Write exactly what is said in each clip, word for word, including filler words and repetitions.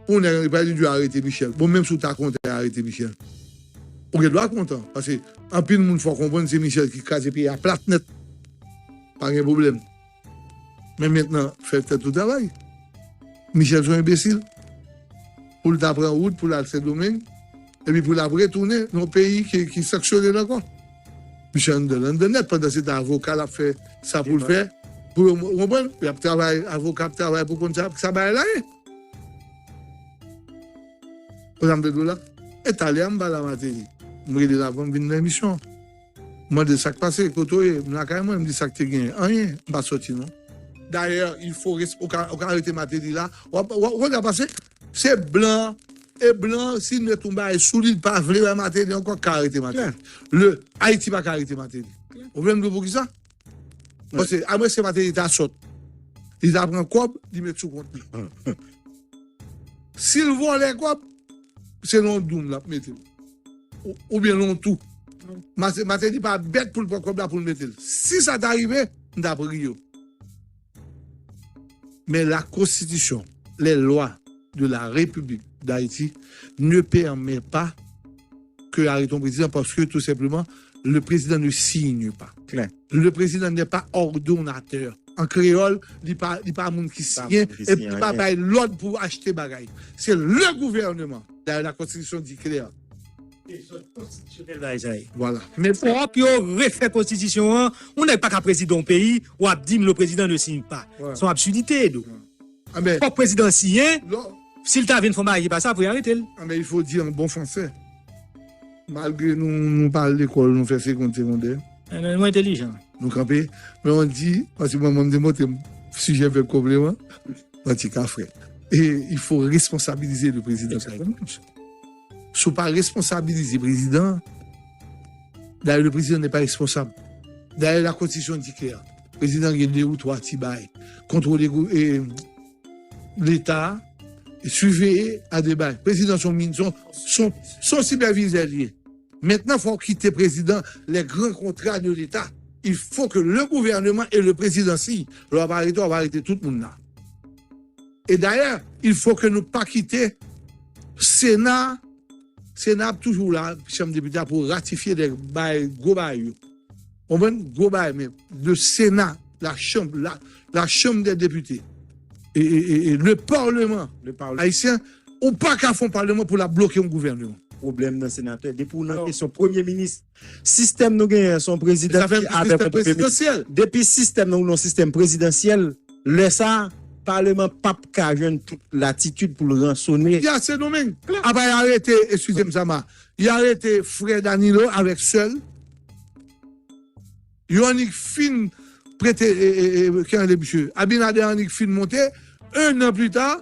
Pou nèg yo pa di arete Michel. Bon, menm si w ta kontan arete Michel, ou gen dwa kontan. Paske anpil moun fè w konprann se Michel ki kraze peyi a plat nèt. Pa gen pwoblèm. Men mentnan, fè tèt ou travay. Michel se yon enbesil. Pou l ta pran wout, pou l al Sendomeng, epi pou l ap retounen nan yon peyi ki, ki sanksyone l ankò. Michel anndan, anndan nèt, pandan se tan avoka l ap fè sa pou l fè. Pou yo konprann, y ap travay, avoka ap travay pou konn sa, sa bagay la ye. Konn sa m te di w la? E talè a m pale a Martelly. M rele l avan m vin nan emisyon an. M mande l sa k pase, kote w ye? M lakay mwen, m di sa k te genyen. Anyen, m pa soti non. Dayè, il faut res-, ou ka, ou ka arete Martelly la. W ap, w ap, w ap pase, se blan, e blan, si l met yon bagay sou li, l pa vle wè Martelly ankò, ka arete Martelly. Le, Ayiti pa ka arete Martelly. Ou vle m di w poukisa? Paske, amwens ke Martelly ta sòt, li ta pran kòb, li met sou kont li. Si l vòlè kòb, se nan yon doum l ap mete l. Ou, oubyen nan yon tou. Mate-, Martelly pa bèt pou l pran kòb la pou l mete l. Si sa ta rive, m t ap ri yo. Mais la constitution, les lois de la République d'Haïti ne permet pas que arrêter un président parce que tout simplement, le président ne signe pas. Klè. Le président n'est pas ordonnateur. An kreyòl, li pa, li pa moun ki siyen, epi li pa bay lòd pou achte bagay. Se le gouvernement. D'ailleurs, la constitution dit clair. Vwala. Men fòk yo refè konstitisyon an. Yon nèg pa ka prezidan yon peyi, w ap di m le président ne signe pas. Se yon absidite, do. Fòk prezidan siyen. Si l ta vin fè yon bagay ki pa sa, pou y arete l. Ah, mais il faut dire en bon français. Malgre nou, nou pa al lekòl, nou fè segonn, segondè. Eh, men nou entelijan. Nou kanpe, men on di, paske mwen, mwen, m te montre m sijè vèb konpleman, on ti ka frè. E il faut responsabiliser le président. Si w pa responsabilize prezidan, d'ailleurs, le président n'est pas responsable. D'ailleurs, la constitution dit clair. Prezidan gen de ou twa ti bay. Kontwole gou-, e, Leta, e siveye a de bay. Prezidan son min-, son, son, son sipèvizè li ye. Mentnan, fò w kite prezidan les grands contrats de l'État. Il faut que le gouvernement et le président signent. Lè w ap arete, w ap arete tout moun la. E dayè, il faut que nou pa kite Sena, Sena ap toujou la, Chanm Depite a, pou ratifye de bay, gwo bay yo. Konprann? Gwo bay, men le Sénat, la Chambre, la, la Chambre des députés, e, e, e, e le Parlement ayisyen, ou pa ka fè yon palman pou l ap bloke yon gouvènman. Pwoblèm nan, senatè, depi w nan kesyon premye minis, sistèm nou genyen an, se yon prezidan ki avèk yon premye minis. Depi sistèm nan, ou nan yon sistèm prezidansyèl, lè sa a, palman p ap ka jwenn tout latitid pou l ransone. Ya, Sendomeng. Apa y arete, eskize m, Sama, y arete frè Danilo avèk sè l. Yo annik fin prete, e, e, e, ki rele misye? Abinader annik fin monte, en an pli ta,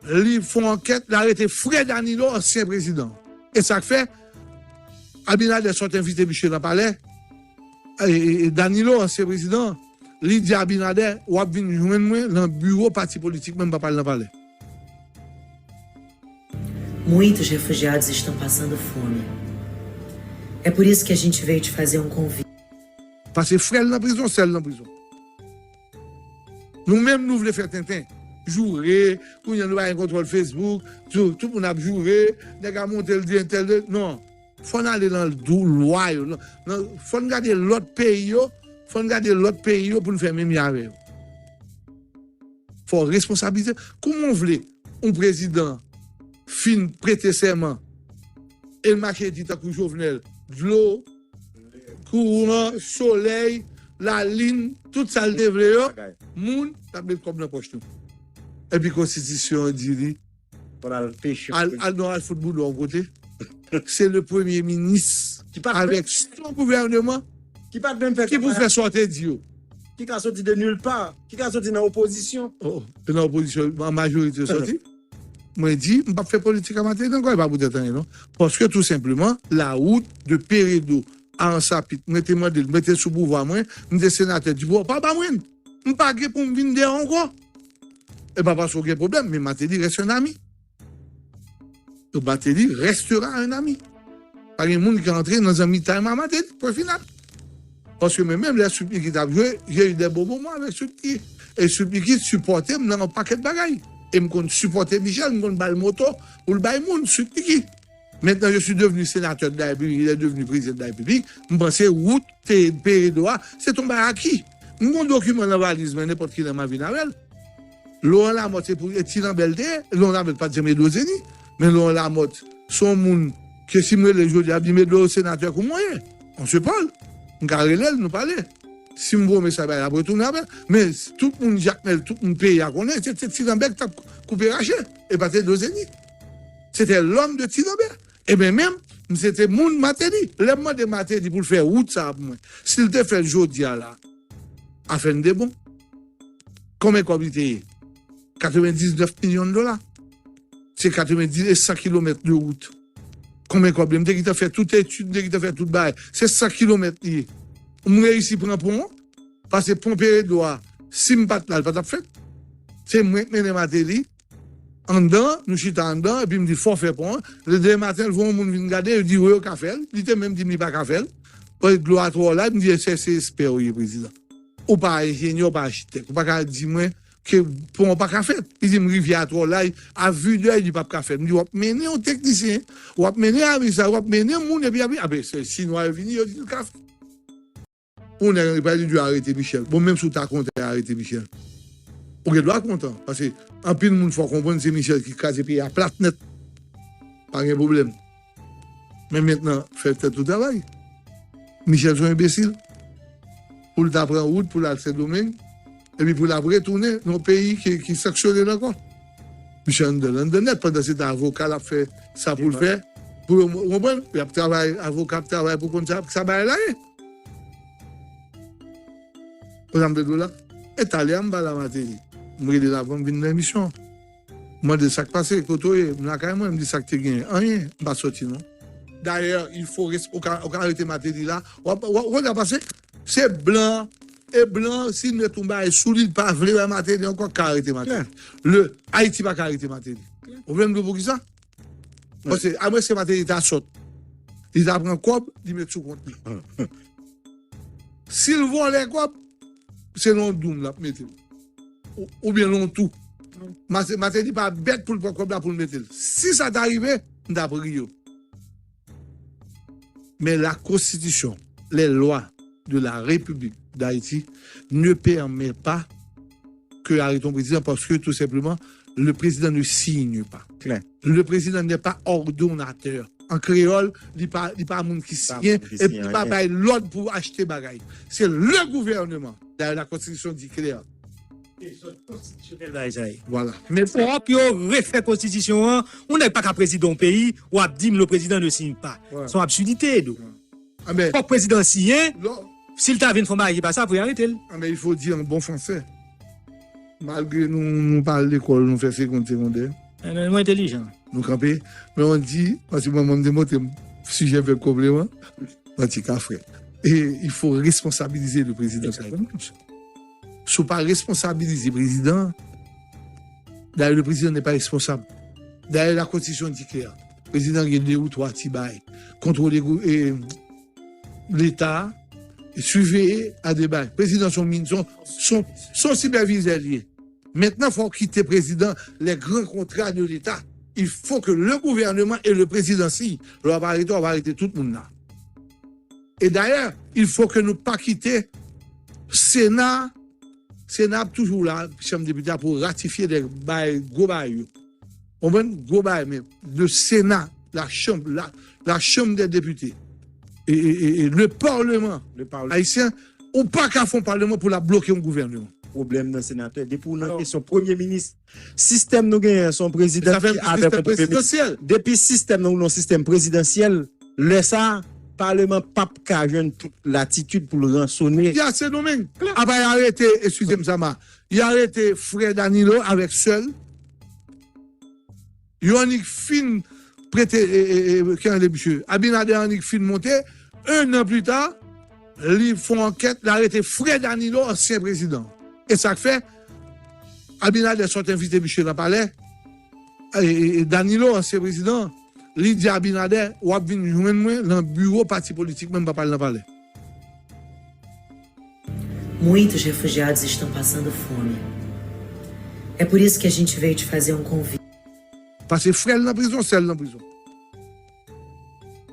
li fè yon ankèt, l arete frè Danilo, ansyen prezidan. E sa k fè, Abinader sot envite misye nan palè, e, e, e Danilo, ansyen prezidan, li di Abinader, w ap vin jwenn mwen nan biwo pati politik mwen, m p ap al nan palè. Muitos refugiados estão passando fome. É por isso que a gente veio te fazer um convite. Paske frè l nan prizon, sè l nan prizon. Nou menm, nou vle fè tenten. Joure, kounye a nou pa gen kontwòl Facebook, tout, tout moun ap joure, nèg a monte l di entèl, non. Fò n ale nan dou lwa yo, nan, nan, fò n gade lòt peyi yo, fò n gade lòt peyi yo pou n fè menm jan avè yo. Fò w responsablize. Kouman w vle yon prezidan fin prete sèman e l mache di tankou Jovenel, dlo, kouran, solèy, lalin, tout sa l te vle yo, moun t ap met kòb nan pòch nou. Epi konstitisyon an di li, al, al, non, al fout boudon yon kote. Se le premye minis avèk son gouvènman ki pou fè sa w te di yo. Ki ka soti de nil pa, ki ka soti nan opozisyon. Oh, e nan opozisyon, an majorite yo soti. Mwen di, m p ap fè politik a Martelly ankò, e pa poutèt anyen non. Paske tou senpleman, la wout de Peredo a Ansapit, mwen te mande l, mwen te sou pouvwa mwen, m te senatè, di, bon, pa ba mwen. M pa gen pou m vin dèyè w ankò. E pa paske w gen pwoblèm, men Martelly reste un ami. Donc Martelly restera un ami. Pa gen moun ki antre nan zanmitay mwen a Martelly, pwen final. Paske mwen menm, lè Sweet Micky t ap jwe, j'ai eu des bons moments avec Sweet Micky. E Sweet Micky sipòte m nan yon pakèt bagay. E m konn sipòte Michel, m konn ba l moto pou l bay moun, Sweet Micky. Maintenant, je suis devenu sénateur de la République, il est devenu président de la République. M panse wout, te, peye dwa, se t on bagay aki. M gon dokiman nan valiz mwen, nenpòt kilè m a vin avè l. Laurent Lamothe, se pou, e Ti Lanbè l te ye. Laurent Lamothe pa t janm ede Ozeni. Men Laurent Lamothe, se yon moun ke si m rele l jodi a, ap di m Edouard senatè, kouman w ye? On se parle. M ka rele l, nou pale. Si m voye mesaj ba l, l ap retounen apre. Men tout moun Jakmèl, tout moun peyi a konnen, se, se Ti Lanbè ki t ap koupe rache. E pa t Edouard Ozeni. Se te lòm de Ti Lanbè. Ebyen menm, m se te moun Martelly. Lè m mande Martelly pou l fè wout sa a pou mwen, si l te fè l jodi a la, afè n de bon. Konbyen kòb li te ye? Katrevendiznèf milyon dola. Se katrevendiz e san kilomèt de wout. Konbyen kòb li? M te gentan fè tout etid, m te gentan fè tout bagay. Se san kilomèt li ye. M reyisi pran pon an, paske pon Peredwa, si m pa t la, l pa t ap fèt. Se mwen k mennen Martelly anndan, nou chita anndan, epi m di, "Fò w fè pon an." Ledemen maten, l voye yon moun vin gade, yo di, "Wi, yo ka fè l." Li te menm di m li pa ka fè l. Paske dlo a twò laj, m di, "Èske se espè w ye, prezidan? Ou pa enjenyè, ou pa achitèk, ou pa ka di mwen ke pon an pa ka fèt." Li di m, "Rivyè a twò laj, a vi dèy, li p ap ka fèt." M di, "W ap mennen yon teknisyen, w ap mennen avi sa, w ap mennen moun, epi apre, apre, se Chinwa yo vini, yo di l ka fèt." Pou nèg, li pa di dwe arete Michel. Bon, menm si w ta kontan arete Michel, ou gen dwa kontan, paske anpil moun fè w konprann se Michel ki kraze peyi a plat nèt. Pa gen pwoblèm. Men mentnan, fè tèt ou travay. Michel se yon enbesil. Pou l ta pran wout, pou l al Sendomeng, epi pou l ap retounen nan yon peyi ki, ki sanksyone l ankò. Michel anndan, anndan nèt, pandan se tan avoka l ap fè sa pou l fè. Pou yo, w konprann? Y ap travay, avoka ap travay pou konn sa, sa bagay la ye. Konn sa m vle di w la? E talè a m pale a Martelly. M rele l avan m vin nan emisyon. M mande l sa k pase, kote w ye? M lakay mwen, m di sa k te genyen. Anyen, m pa sòti non. Dayè, il faut res-, ou ka, ou ka arete Martelly la. W ap, w ap, w ap pase, se blan, e blan, si l met yon bagay sou li, l pa vle wè Martelly ankò, ka arete Martelly. Le, Ayiti pa ka arete Martelly. Ou vle m di w poukisa? Paske, a mwens ke Martelly ta sòt, li ta pran kòb, li met sou kont li. Si l vòlè kòb, se nan yon doum l ap mete l. Ou, oubyen nan yon tou. Mate-, Martelly pa bèt pou l pran kòb la pou l mete l. Si sa ta rive, m t ap ri yo. Mais la constitution, les lois de la République d'Haïti ne permet pas ke arete yon prezidan, paske tou senpleman, le président ne signe pas. Klè. Le président n'est pas ordonnateur. An kreyòl, li pa, li pa moun ki siyen, epi li pa bay lòd pou achte bagay. Se le gouvernement. D'ailleurs, la constitution dit clair. Se zòd konstitisyonèl bagay sa ye. Voilà. Men fòk yo refè konstitisyon an. Yon nèg pa ka prezidan yon peyi, w ap di m le président ne signe pas. Se yon absidite, Edo. Fòk prezidan siyen. Si l ta vin fè yon bagay ki pa sa, pou yo arete l. Ah, mais il faut dire en bon français. Malgre nou, nou pa al lekòl, nou fè segonn, segondè. Eh, men nou entelijan. Nou kanpe, men on di, paske mwen, mwen, m te montre m sijè vèb konpleman, mwen ti ka frè. E il faut responsabiliser le président. Exactement. Si w pa responsabilize prezidan, d'ailleurs, le président n'est pas responsable. D'ailleurs, la constitution dit clair. Prezidan gen de ou twa ti bay. Kontwole gou-, e, Leta, e siveye a de bay. Prezidan se yon min-, se yon, se yon, se yon sipèvizè li ye. Mentnan, fò w kite prezidan les grands contrats de l'État. Il faut que le gouvernement et le président signent. Lè w ap arete, w ap arete tout moun la. E dayè, il faut que nou pa kite Sena, Sena ap toujou la, Chanm Depite a, pou ratifye de bay, gwo bay yo. Konprann? Gwo bay, men le Sénat, la Chambre, la, la Chambre des députés, e, e, e, e le Parlement ayisyen, ou pa ka fè yon palman pou l ap bloke yon gouvènman. Pwoblèm nan, senatè, depi w nan kesyon premye minis, sistèm nou genyen, se yon prezidan ki avèk yon premye minis. Depi sistèm nan, ou nan sistèm prezidansyèl, lè sa a, palman p ap ka jwenn tout latitid pou l ransone. Y a Sendomeng. Apa y arete, eskize m, Sama, y arete frè Danilo avèk sè l. Yo annik fin prete, e, e, e, ki rele misye? Abinader annik fin monte. Un an pli ta, li fè yon ankèt, l arete frè Danilo, ansyen prezidan. E sa k fè, Abinader sot envite misye nan palè. E, e, e Danilo, ansyen prezidan, li di Abinader, "W ap vin jwenn mwen nan biwo pati politik mwen, m p ap al nan palè." Muitos refugiados estão passando fome. É por isso que a gente veio te fazer um convite. Paske frè l nan prizon, sè l nan prizon.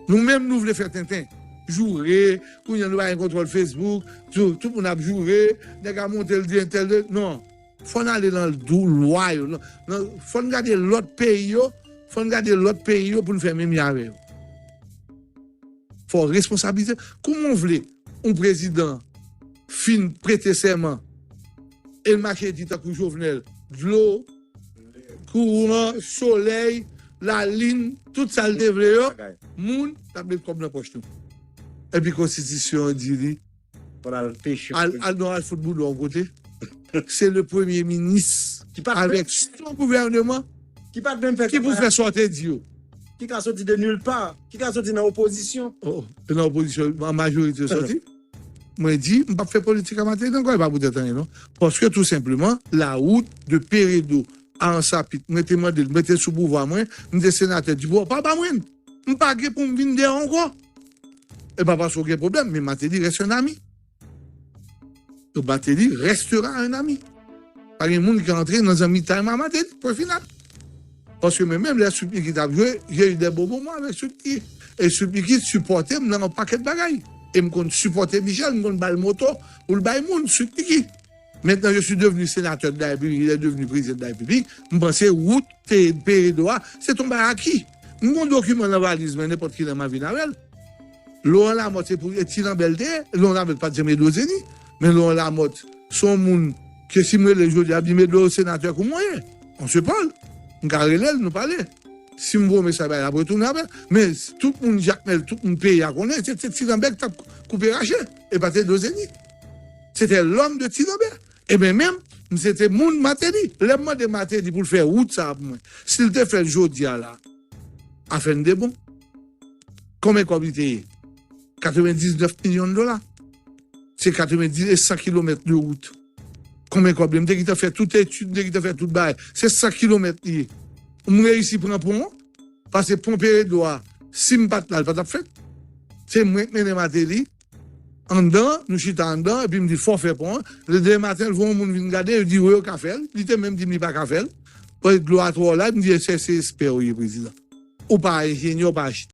Nou menm, nou vle fè tenten. Joure, kounye a nou pa gen kontwòl Facebook, tout, tout moun ap joure, nèg a monte l di entèl de. Non. Fò n ale nan dou lwa yo. Nan, nan, fò n gade lòt peyi yo, fò n gade lòt peyi yo pou n fè menm jan avè yo. Fò responsablite. Kouman w vle yon prezidan fin prete sèman e l mache di tankou Jovenel, dlo, kouran, solèy, lalin, tout sa l te vle yo, moun t ap met kòb nan pòch nou. Epi konstitisyon an di li, Fò l al peche. Al, al, non, al fout bouda yon kote. Se le premye minis Ki pa t avèk son gouvènman ki pa t menm fè ki pou fè sa w te di yo. Ki ka soti de nil pa, ki ka soti nan opozisyon. Oh, e nan opozisyon, an majorite soti. Mwen di, m p ap fè politik a Martelly ankò, e pa poutèt anyen non. Paske tou senpleman, la wout de Peredo a Ansapit, mwen te mande l, mwen te sou pouvwa mwen, m te senatè, di, bon, pa ba mwen. M pa gen pou m vin dèyè ankò. E pa paske w gen pwoblèm, men Martelly reste un ami. Donc Martelly restera un ami. Pa gen moun ki antre nan zanmitay mwen a Martelly, pwen final. Paske mwen menm, lè Sweet Micky t ap jwe, j'ai eu des bons moments avec Sweet Micky. E Sweet Micky sipòte m nan yon pakèt bagay. E m konn sipòte Michel, m konn ba l moto pou l bay moun, Sweet Micky. Maintenant, je suis devenu sénateur de la République, il est devenu président de la République. M panse wout te Peredo a, se t on bagay aki. M gon dokiman nan valiz mwen, nenpòt kilè m a vin avè l. Laurent Lamothe se pou e Ti Lanbè l te ye, Laurent Lamothe pa t janm ede Ozeni. Men Laurent Lamothe se yon moun ke si m rele l jodi a, ap di m Edo senatè kouman w ye? On se parle. M ka rele l, nou pale. Si m voye mesaj ba l, l ap retounen avè l. Men tout moun Jakmèl, tout moun peyi a konnen, se te Ti Lanbè ki t ap koupe rache. E pa t Edo Ozeni. Se te lòm de Ti Lanbè. Ebyen menm, m se te moun Martelly. Lè m mande Martelly pou l fè wout sa a pou mwen, si l te fè l jodi a la, afè n de bon. Konbyen kòb li te ye? Katrevendiznèf milyon dola. Se katrevendiz e san kilomèt de wout. Konbyen kòb li? M te gentan fè tout etid, m te gentan fè tout bagay. Se san kilomèt li ye. M reyisi pran pon an, paske pon Peredo a, si m pa t la, l pa t ap fèt. Se mwen k mennen Martelly anndan, nou chita anndan, epi m di fò fè pon an. Demen maten, l voye yon moun vin gade, yo di wi, yo ka fè l. Li te menm di m li pa ka fè l. Paske dlo a twò laj, m di se, se espè w ye, prezidan. Ou pa enjenyè, ou pa achitèk.